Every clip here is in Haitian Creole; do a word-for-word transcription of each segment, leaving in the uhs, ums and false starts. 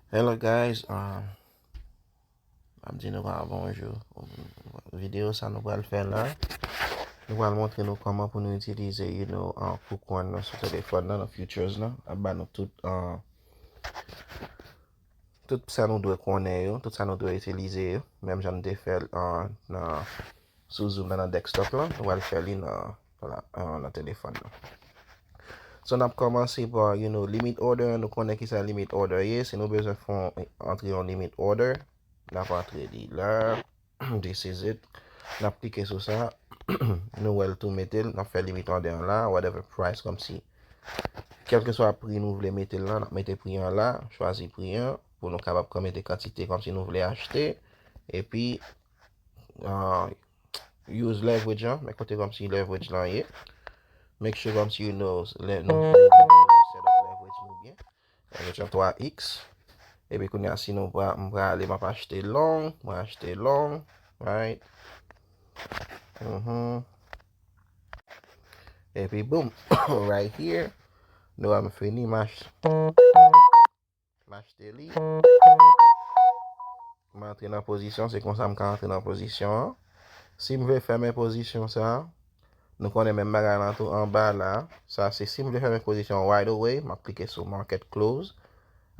Hello guys, um, m ap di nou pa bonjou. Videyo sa nou pral fè la, nou pral montre nou kòman pou nou itilize, you know, uh, pou kòn nan sou telefòn nan, nan futures nan. Ap ba nou tout, uh, tout sa nou dwe konnen yo, tout sa nou dwe itilize yo, menm jan nou te fè l, uh, nan, sou Zoom nan, nan desktop lan, nou pral fè li nan, la, uh, nan telefòn nan. So, n ap kòmanse pa, you know, limit order. Nou konnen ki sa limit order ye. Si nou bezwen fè yon, antre yon limit order, n ap antre li la. This is it. N ap klike sou sa. Nou wè l tou mete l. N ap fè limit order an la. Whatever price, kòmsi. Kèlkeswa pri nou vle mete l la, n ap mete pri an la. Chwazi pri an pou nou kapab mete kantite kòmsi nou vle achte. Epi, uh, use leverage an, men kote kòmsi leverage lan ye. Make sure kòmsi you know, le, nou, nou, nou set up leverage nou byen. Leverage an twa x. Epi kounye a, si nou pa, m prale, m ap achte long, mwen achte long, right? Mhm. Epi boom, right here. Nou wè m fini, m achte. M achte li. M antre nan pozisyon, se konsa m ka antre nan pozisyon an. Si m vle fèmen pozisyon sa, nou konnen menm bagay lan tou anba la. Sa se si m vle fèmen pozisyon right away, m ap klike sou market close.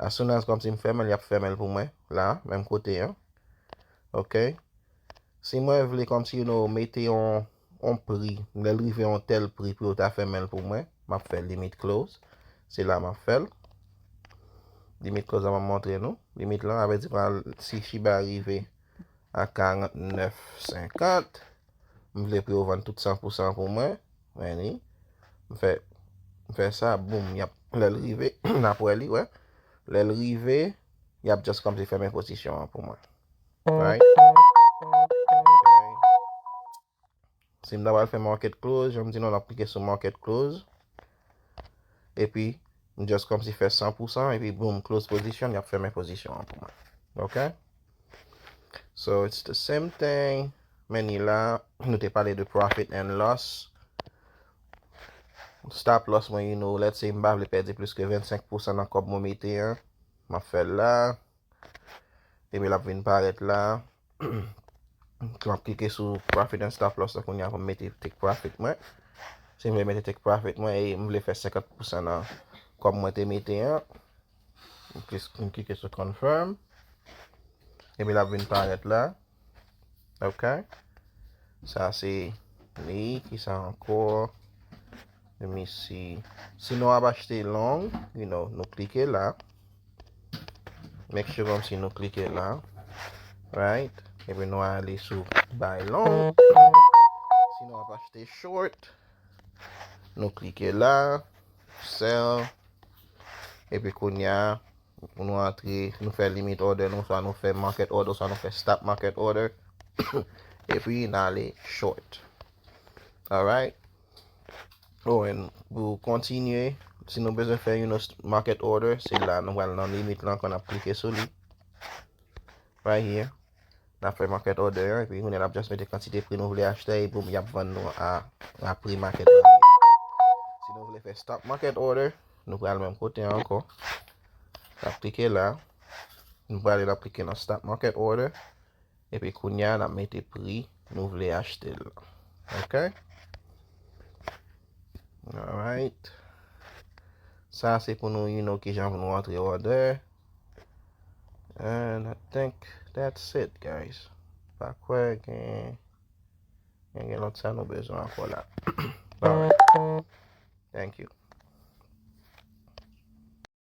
As soon as kòmsi m fèmen l, y ap fèmen l pou mwen la, menm kote an. Ok. Si mwen vle kòmsi, you know, mete yon, yon pri, lè l rive yon tèl pri pou yo ta fèmen l pou mwen, m ap fè limit close. Se la m ap fè l. Limit close la m ap montre nou. Limit lan, sa vle di pral, si Shiba rive a karannèf senkant, m vle pou yo vann tout san pou san pou mwen. Men li, m fè, m fè sa, boom, y ap, lè l rive, n ap wè li, wè. Lè l rive, y ap just kòmsi fèmen pozisyon an pou mwen. Right? Ok. Si m ta pral fè market close, jan m di nou, n ap klike sou market close. Epi, m just kòmsi fè san pou san, epi boom, close position, y ap fèmen pozisyon an pou mwen. Ok? So, it's the same thing. Men ni la, nou te pale de profit and loss. Stop loss mwen, you know, let's say m pa vle pèdi plis ke vennsenk pou san nan kòb mwen mete an. M ap fè l la. Epi l ap vin parèt la. M ap klike sou profit and stop loss la kounye a pou m mete take profit mwen. Si m vle mete take profit mwen e m vle fè senkant pou san nan kòb mwen te mete an, m klis-, m klike sou confirm. Epi l ap vin parèt la. Ok. Sa se li. Kisa ankò? Let me see. Si nou ap achte long, you know, nou klike la. Make sure kòmsi nou klike la. Right? Epi nou ale sou buy long. Si nou ap achte short, nou klike la. Sell. Epi kounye a, pou nou antre, nou fè limit order nou, swa nou fè market order, swa nou fè stop market order. Epi n ale short. Alright? Oh, and pou kontinye, si nou bezwen fè yon market order, se la nou pral nan limit lan, kon n ap klike sou li. Right here. N ap fè market order an, epi kounye a n ap just mete kantite pri nou vle achte, e boum, y ap vann nou a, a pri market lan. Si nou vle fè stop market order, nou pral menm kote an ankò. N ap klike la. Nou prale, n ap klike nan stop market order. Epi kounye a, n ap mete pri nou vle achte l. Ok? Alright. Sa se pou nou, you know, kijan pou nou antre order. And I think that's it, guys. Pa kwè gen, gen, gen lòt sa nou bezwen ankò la. Alright. Thank you.